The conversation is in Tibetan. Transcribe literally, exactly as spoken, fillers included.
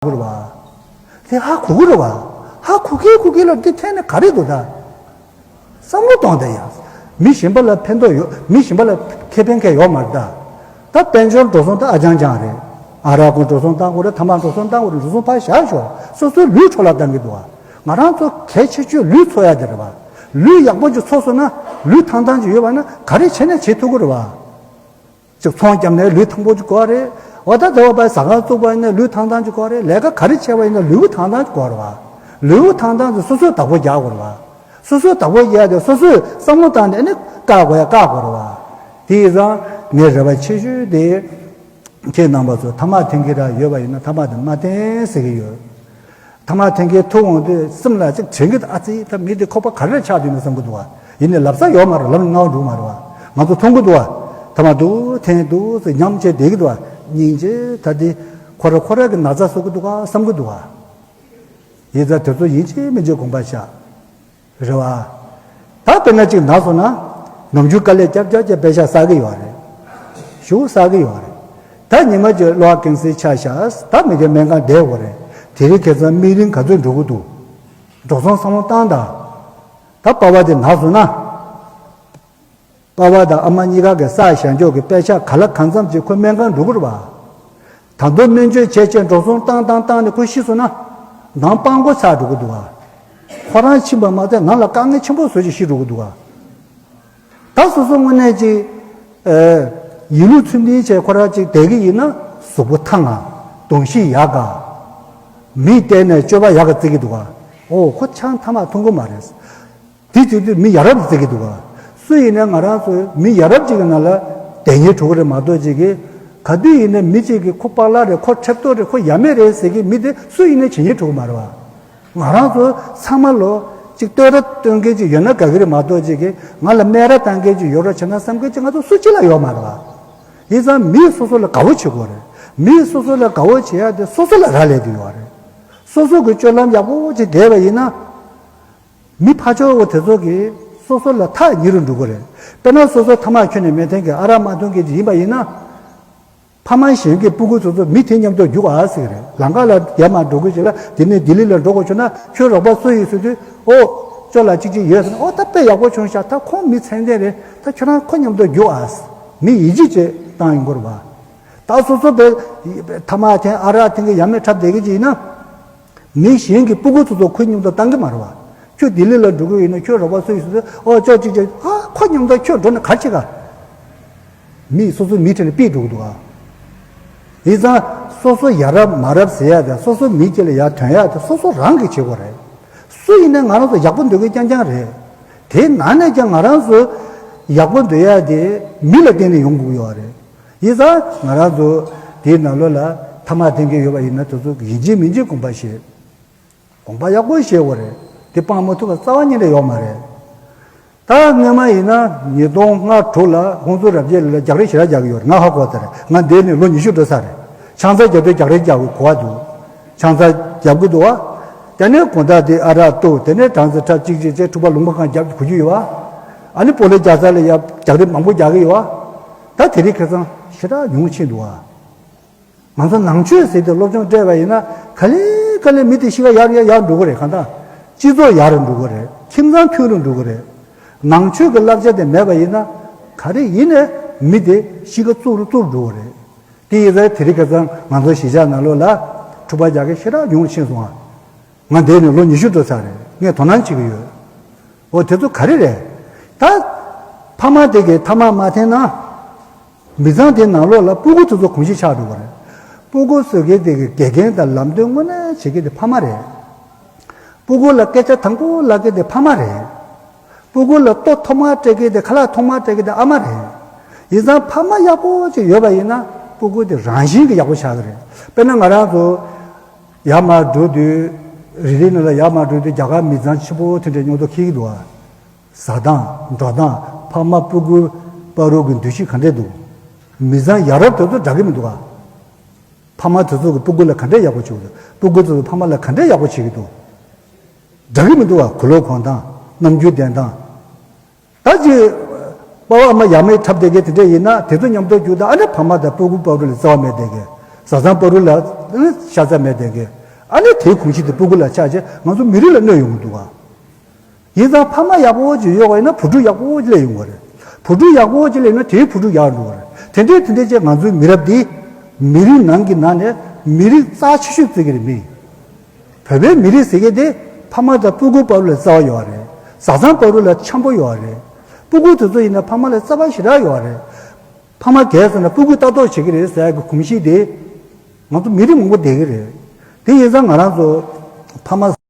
དགོས་རེད་བ། དེ་ཧ་གོ་གི་རེད་བ། ཧ་གོ་གི་གོ་གི་ལ་འདི་འཐེན་ནས་ག་རེ་འདུག་ད། བསམ་བློ་གཏོང་དེ་ཡ། མི་གཞན་པ་ལ་ཕན་ཐོགས་ཡོད། མི་གཞན་པ་ལ་ཁེ་ཕན་གང་ཡོད་མ་རེད་ད། ད་དཔལ་འབྱོར་འགྲོ་སོང་ད་ཨ་ཅང་ཅང་རེད། ཨ་རག་གོང་འགྲོ་སོང་བཏང་དགོས་རེད། ཐ་མག་འགྲོ་སོང་བཏང་དགོས་རེད། འགྲོ་སོང་ཕར་བཞག་ཤོག་སོ་སོའི་ལུས་འཕྲོ་བརླག་བཏང་གི་འདུག་བ། ང་རང་ཚོ་གལ་ཆེ་ཤོས་ལུས་འཚོ་ཡ་དེ་རེད་བ། ལུས་ཡག་པོ་ཅིག་འཚོ་སོང་ན། ལུས་ཐང་ཐང་ཅིག་ཡོད་པ་ན་ག་རེ་བྱས་ནས་བྱེད་ཐུབ་ཀྱི་རེད་བ། ཅིག་ཚོང་བརྒྱབ་ནས་ལུས་ཐང་པོ་ཅིག་དགོས་རེད། འོ་ད་ཟླ་བ་པའི་ཟ་ཁང་བཙུགས་པ་ཡིན་ན་ལུས་ཐང་ཐང་ཅིག་དགོས་རེད། ལས་ཀ་ག་རེ་བྱས་པ་ཡིན་ན་ལུས་པོ་ཐང་ཐང་ཅིག་དགོས་རེད་བ། ལུས་པོ་ཐང་ཐང་ཅིག་སོ་སོས་བདག་པོ་རྒྱག་དགོས་རེད་བ། སོ་སོས་བདག་པོ་རྒྱག་དེ་སོ་སོས་བསམ་བློ་བཏང་ནས་ནི་བཀག་དགོས་ཡ་བཀག་དགོས་རེད་བ། དེ་ཡིན་ཙང་ངའི་རེ་བ་ཆེ་ཤོས་དེ། ཁྱེད་རྣམ་པ་ཚོ་ཐ་མག་འཐེན་གྱི་ར་ཡོད་པ་ཡིན་ན་ཐ་མག་དེ་མ་འཐེན་ཟེར་གྱི་ཡོད། ཐ་མག་འཐེན་མཁན་ཐུག་འོང་དུས་སེམས་ལ་ཅིག་དྲན་གྱི་འདུག་ཨ་ཙི་ད་མི་དེ་ཁོག་པ་ག་རེ་ལ་ཆགས་འདུག་ན་བསམ་གྱི་འདུག་བ། ཡིན་ནའི་ལབ་ས་ཡོད་མ་རེད། ལབ་ན་ངའོ་འགྲོ་མ་རེད་བ། ང་ཚོ་མཐོང་གི་འདུག་བ། ཐ་མག་འདུག་འཐེན་འདུག་ཟེར་ཉམས་བྱས་བསྡད་ཀྱི་འདུག་བ། སྙིང་རྗེ་ད་དེ་ཁོ་ར་ཁོ་ར་གི་ན་ཚ་གསོ་གི་འདུག་ག་བསམ་གྱི་འདུག་བ། ཡིན་ཙང་དེ་ཚོ་ཡིན་གཅིག་མིན་གཅིག་དགོངས་པ་བཞག་རེད་བ། ད་དཔེར་ན་གཅིག་ན་སོང་ན། ནམ་རྒྱུན་དཀའ་ལས་རྒྱབ་རྒྱབ་རྒྱབ་པད་ཤག་བསགས་ཀྱི་ཡོད་རེད། ཞུ་བསགས་ཀྱི་ཡོད་རེད། ད་ཉི་མ་གཅིག་གློ་བ་ཀན་སར་ཆགས་ཤག་ད་མི་དེ་སྨན་ཁང་བསྡད་དགོས་རེད། དེ་རིང་ཁ་སང་དམིགས་རིམ་ག་ཚོད་འགྲོ་གི་འདུག་འགྲོ་སོང་བསམ་བློ་བཏང་དང་། ད་པ་ཕ་དེ་ན་སོང་ན། པ་ཕ་དང་ཨ་མ་གཉིས་ཀ་གི་བསགས་བཞག་འཇོག་གི་པད་ཤག་ག་ལ་གང་འཚམ་ཅིག་ཁོ་སྨན་ཁང་འགྲོ་གི་རེད་བ། ད་དུང་སྨན་བཅོས་བྱས་བྱས་འགྲོ་སོང་བཏང་བཏང་བཏང་ནས་ཁོ་ཤི་སོང་ན། ནང་སྤྲང་པོ་ཆགས་འགྲོ་གི་འདུག་ག་ཁོ་རང་ཕྱིན་པ་མ་ཚད་ནང་ལ་དཀའ་ངལ་ཆེན་པོ་བཟོ་བྱས་ཤི་འགྲོ་གི་འདུག་ག་ད་སོ་སོ་དངོས་གནས་ཅིག་ཨེ། ཡིན་ལུགས་ཚུལ་མཐུན་བྱས་ཁོ་རང་ཅིག་བསྡད་ཀྱི་ཡིན་ན་གཟུགས་པོ་ཐང་ང་། གདོང་ཤེས་ཡག་ག་མིས་བལྟས་ནས་སྤྱོད་པ་ཡག་ག་བརྩི་གི་འདུག་ག་ཨོ་ཁོ་ཆང་ཐ་མག་འཐུང་གི་མ་རེད། དེ་བྱེད་དུས་མི་ཡ་རབས་བརྩི་གི་འདུག་ག་སུ་ཡིན་ནའི་ང་རང་ཚོ་མི་ཡ་རབས་ཅིག་གི་ནང་ལ་བསྡད་ཉེན་འགྲོ་གི་རེད་མ་གཏོགས་ཅིག་གིས། ག་དུས་ཡིན་ནའི་མི་གཅིག་གིས་ཁོ་པག་ལག་རེད། ཁོ་ཁྲབ་ཏོ་རེད། ཁོ་ཡ་མེད་རེད་ཟེར་གི་མི་དེ་སུ་ཡིན་ནའི་བྱེད་ཉེན་འགྲོ་གི་མ་རེད་བ། ང་རང་ཚོ་ཚང་མ་ལོ་གཅིག་བསྟོད་ར་སྟོན་མཁན་ཅིག་ཡོད་ན་དགའ་གི་རེད་མ་གཏོགས་ཅིག་གིས་ང་ལ་སྨད་ར་བཏང་མཁན་ཅིག་ཡོད་རོགས་བྱས་ན་བསམ་མཁན་ཅིག་ང་ཚོ་སུ་གཅིག་ལ་ཡོད་མ་རེད་བ། ཡིན་ཙང་མིས་སོ་སོ་ལ་དགའ་བོ་བྱེད་དགོས་རེད། མིས་སོ་སོ་ལ་དགའ་བོ་བྱེད་ཡ་དེ་སོ་སོ་ལ་རག་ལས་དུ་ཡོད་རེད། སོ་སོ་གི་སྤྱོད་ལམ་ཡག་པོ་ཅིག་བསྡད་པ་ཡིན་ན། མི་ཕར་ཕྱོགས་འོ་དེ་ཚོ་གིས་སོ་སོ་ལ་ཐག་ཉེ་རུ་འགྲོ་གི་རེད། དཔེར་ན་སོ་སོ་ཐ་མག་ཁྱོན་ནས་མི་འཐེན་མཁན་ཨ་རག་མ་འཐུང་མཁན་ཅིག་ཡིན་པ་ཡིན་ན། ཕ་མ་གཞན་གྱི་སྤུ་གུ་ཚོ་ཚོ་མི་དེ་མཉམ་དུ་རྒྱུགས་ཨ་ཟེར་གི་རེད། ལམ་ཁ་ལ་རྒྱ་མ་འགྲོ་གི་ཅིག་ལ་དེ་ནས་ལྡི་ལི་ལ་འགྲོ་དགོས་བྱུང་ན་ཁྱོད་རོགས་པ་སུ་ཡིན་ཟེར་དུས་ཨོ། ཅོ་ལགས་གཅིག་གཅིག་ཡོད་ཟེར་ན་ཨོ་ད་དཔེ་ཡག་པོ་བྱུང་ཤག་ད་ཁོང་མི་ཚད་ལྡན་རེད། ད་ཁྱོད་རང་ཁོ་མཉམ་དུ་རྒྱུགས་ཨ། མི་ཡིད་ཆེས་བྱེད་སྟངས་ཡིན་དགོས་རེད་བ། ད་སོ་སོ་དཔེ་ཐ་མག་འཐེན་ཨ་རག་འཐེན་གི་ཡ་མེད་འཁྲབ་བསྡད་གི་ཅིག་ཡིན་ན། མི་གཞན་གྱི་སྤུ་གུ་ཚོ་ཚོ་ཁོའི་མཉམ་དུ་བཏང་གི་མ་རེད་བ། ཁྱོད་ལྡི་ལི་ལ་འགྲོ་གི་ཡིན་ན་ཁྱོད་རོགས་པ་སུ་ཡིན་ཟེར་དུས་ཨོ་ཅོག་ཅིག་ཅིག་ཨ་ཁོ་མཉམ་དུ་ཁྱོད་འགྲོ་ན་ག་རེ་བྱེད་ག་མི་སོ་སོ་མི་ཁྲིད་ནས་ཕུད་འགྲོ་གི་འདུག་ག་ཡིན་ཙང་སོ་སོ་ཡ་རབས་མ་རབས་ཟེར་ཡ་དེ་སོ་སོ་མི་གཅིག་ལ་ཡ་དོན་ཡ་དེ་སོ་སོ་རང་གིས་བྱེད་དགོས་རེད། སུ་ཡིན་ནའི་ང་རང་ཚོ་ཡག་པོ་འདོད་མཁན་རྐྱང་རྐྱང་རེད། དེའི་ནང་ནས་ཀྱང་ང་རང་ཚོ་ཡག་པོ་འདོད་ཡ་དེ་མི་ལ་བརྟེན་ནས་ཡོང་དགོས་ཡོད་རེད། ཡིན་ཙང་ང་རང་ཚོ་དེའི་ནང་ལོགས་ལ་ཐ་མག་འཐེན་མཁན་ཡོད་པ་ཡིན་ན་དེ་ཚོ་ཡིན་གཅིག་མིན་གཅིག་དགོངས་པ་བཞེས། དགོངས་པ་ཡག་པོ་བཞེས་དགོས་རེད། དེ་སྤང་མ་ཐུབ་པ་རྩ་བ་ཉིད་ནས་ཡོད་མ་རེད། ད་སྔོན་མ་ཡིན་ན་ཉིས་སྟོང་ལྔ་དྲུག་ལ་ཧོན་སུར་རབ་རྒྱས་ལ་རྒྱག་རེས་ཞེ་དྲག་རྒྱག་གི་ཡོད་རེད། ང་ཧ་གོ་ཚར་རེད། ང་འདིར་ནས་ལོ་ཉི་ཤུ་འགྲོ་ཚར་རེད། ཆང་ས་རྒྱག་དུས་རྒྱག་རེས་རྒྱག་དགོས་གོ་བ་འདུག་ཆང་ས་རྒྱག་གི་འདུག་བ། དེ་ནས་དགོང་དག་དེ་ཨ་རག་བཏུག་དེ་ནས་གྲང་ས་ཁྲབ་གཅིག་གཅིག་བྱས་འཁྲུག་པ་ལུང་པ་གང་རྒྱབ་གོ་རྒྱུ་ཡོད་བ། ཨ་ནི་སྤོ་ལོ་རྒྱག་ས་ལ་ཡ་རྒྱག་རེས་མང་པོ་རྒྱག་གི་ཡོད་བ། ད་དེ་རིང་ཁ་སང་ཞེ་དྲག་ཉུང་ཕྱིན་འདུག་བ། ང་ཚོ་ནང་ཆོས་ཟེར་ཏེ་སློབ་སྦྱོང་སྤྲད་པ་ཡིན་ན་ག་ལེ་ག་ལེ་མི་དེ་གཤིས་ཀ་ཡར་ཡར་ཡར་འགྲོ་གི་རེད། གང་ལྟར་སྤྱི་ཚོགས་ཡར་འགྲོ་གི་རེད། ཁྱིམ་ཚང་མཐུན་རུ་འགྲོ་གི་རེད། ནང་ཆོས་ཀྱི་བསླབ་བྱ་དེ་མེད་པ་ཡིན་ན་ག་རེ་ཡིན་ནའི་མི་དེ་གཤིས་ཀ་རྩུབ་རུ་རྩུབ་འགྲོ་གི་རེད། དེ་ཡིན་ཙང་དེ་རིང་ཁ་སང་ང་ཚོ་གཞིས་ཆགས་ནང་ལོགས་ལ་འཁྲུག་པ་རྒྱག་མཁན་ཞེ་དྲག་ཉུང་རུ་ཕྱིན་སོང་ང་། ང་འདས་ནས་ལོ་ཉི་ཤུ་འགྲོ་ཚར་རེད། ངས་དོ་སྣང་བྱེད་ཀྱི་ཡོད། འོ་དེ་ཚོ་ག་རེ་རེད། ད་ཕ་མ་དེ་གིས་ཐ་མག་མ་འཐེན་ན། མི་ཚང་དེ་ནང་ལོགས་ལ་སྤུ་གུ་དེ་ཚོ་གོམས་གཤིས་ཆགས་འགྲོ་གི་རེད། སྤུ་གུ་བཟོ་མཁན་དེ་གི་དགེ་རྒན་དང་ལམ་སྟོན་དངོས་གནས་བྱེད་མཁན་དེ་ཕ་མ་རེད། སྤུ་གུ་ལ་སྐད་ཆ་དང་པོ་བསླབ་མཁན་དེ་ཕ་མ་རེད། སྤུ་གུ་ལ་ལྟོ་ཐོག་མར་སྤྲད་མཁན་དེ་ཁ་ལག་ཐོག་མར་སྤྲད་མཁན་དེ་ཨ་མ་རེད། ཡིན་ཙང་ཕ་མ་ཡག་པོ་ཅིག་ཡོད་པ་ཡིན་ན་སྤུ་གུ་དེ་རང་བཞིན་གྱིས་ཡག་པོ་ཆགས་ཀྱི་རེད། དཔེར་ན་ང་རང་ཚོ་ཡར་མར་འགྲོ་དུས། རི་རི་ནང་ལ་ཡར་མར་འགྲོ་དུས་རྒྱ་གར་མི་ཚང་ཆེན་པོ་དེ་འདྲའི་མཉམ་དུ་འཁྱེར་གྱི་འདུག་ཨ། ཟ་སྟངས་འགྲོ་སྟངས་ཕ་མ་སྤུ་གུ་བར་དུ་གི་འདུ་ཤེས་ག་འདྲས་འདུག་མི་ཚང་ཡ་རབས་དེ་ཚོ་འདྲ་གི་མི་འདུག་ཨ། ཕ་མ་དེ་ཚོ་གི་སྤུ་གུ་ལ་ག་འདྲས་ཡག་པོ་བྱེད་ཀྱི་འདུག་སྤུ་གུ་དེ་ཚོ་ཕ་མ་ལ་ག་འདྲས་ཡག་པོ་བྱེད་ཀྱི་འདུག་འདྲ་གི་མི་འདུག་ཨ། གོས་ལོག་གོན་སྟངས་རྣམ་འགྱུར་ལྡན་སྟངས། ད་ཅི། པ་ཕ་ཨ་མ་ཡ་མེད་འཁྲབ་བསྡད་མཁན་དེ་འདྲས་ཡིན་ན་དེ་ཚོ་མཉམ་དུ་རྒྱུག་ད་ཨ་ནི་ཕ་མ་དང་སྤུ་གུ་བར་དུ་ལ་བརྩེ་བ་མེད་བསྡད་མཁན། བཟའ་ཚང་བར་དུ་ལ་ ནི་ཤ་ཚ་མེད་དེ་གི། ཨ་ནི་དེའི་གོམས་གཤིས་དེ་སྤུ་གུ་ལ་ཆགས་རྗེས་ང་ཚོ་མི་རིགས་ལ་གནོད་ཡོང་གི་འདུག་ག། ཡིན་ཙང་ཕ་མ་ཡག་པོ་ཅིག་ཡོད་པ་ཡིན་ན་བུ་ཕྲུག་ཡག་པོ་ཅིག་སླེབས་ཡོང་གི་རེད། བུ་ཕྲུག་ཡག་པོ་ཅིག་སླེབས་ན་དེའི་བུ་ཕྲུག་ཡག་འགྲོ་གི་རེད། དེ་འདྲའི་དེ་འདྲའི་ཅིག་ང་ཚོའི་མི་རབས་འདི་མི་རིགས་ནང་གི་ནང་ནས་མི་རིགས་རྩ་ཆེ་ཤོས་བརྩི་གི་རེད་མི། བོད་པའི་མི་རིགས་ཟེར་མཁན་དེ་ཕ་མ་དང་སྤུ་གུ་བར་ལ་བརྩེ་བ་ཡོད་རེད། བཟའ་ཚང་བར་ལ་འཆམ་པོ་ཡོད་རེད། སྤུ་གུ་དེ་ཚོ་ཡིན་ན་ཕ་མ་ལ་བརྩེ་བ་ཞེ་དྲག་ཡོད་རེད། ཕ་མ་རྒས་སོང་ན་སྤུ་གུས་ལྟ་རྟོག་བྱེད་ཀྱི་རེད་ཟེར་ཡག་གི་གོམས་གཤིས་དེ་ང་ཚོ་མི་རིགས་མང་པོ་བསྡད་ཀྱི་རེད། དེ་ཡིན་ཙང་ང་རང་ཚོ་ཕ་མ།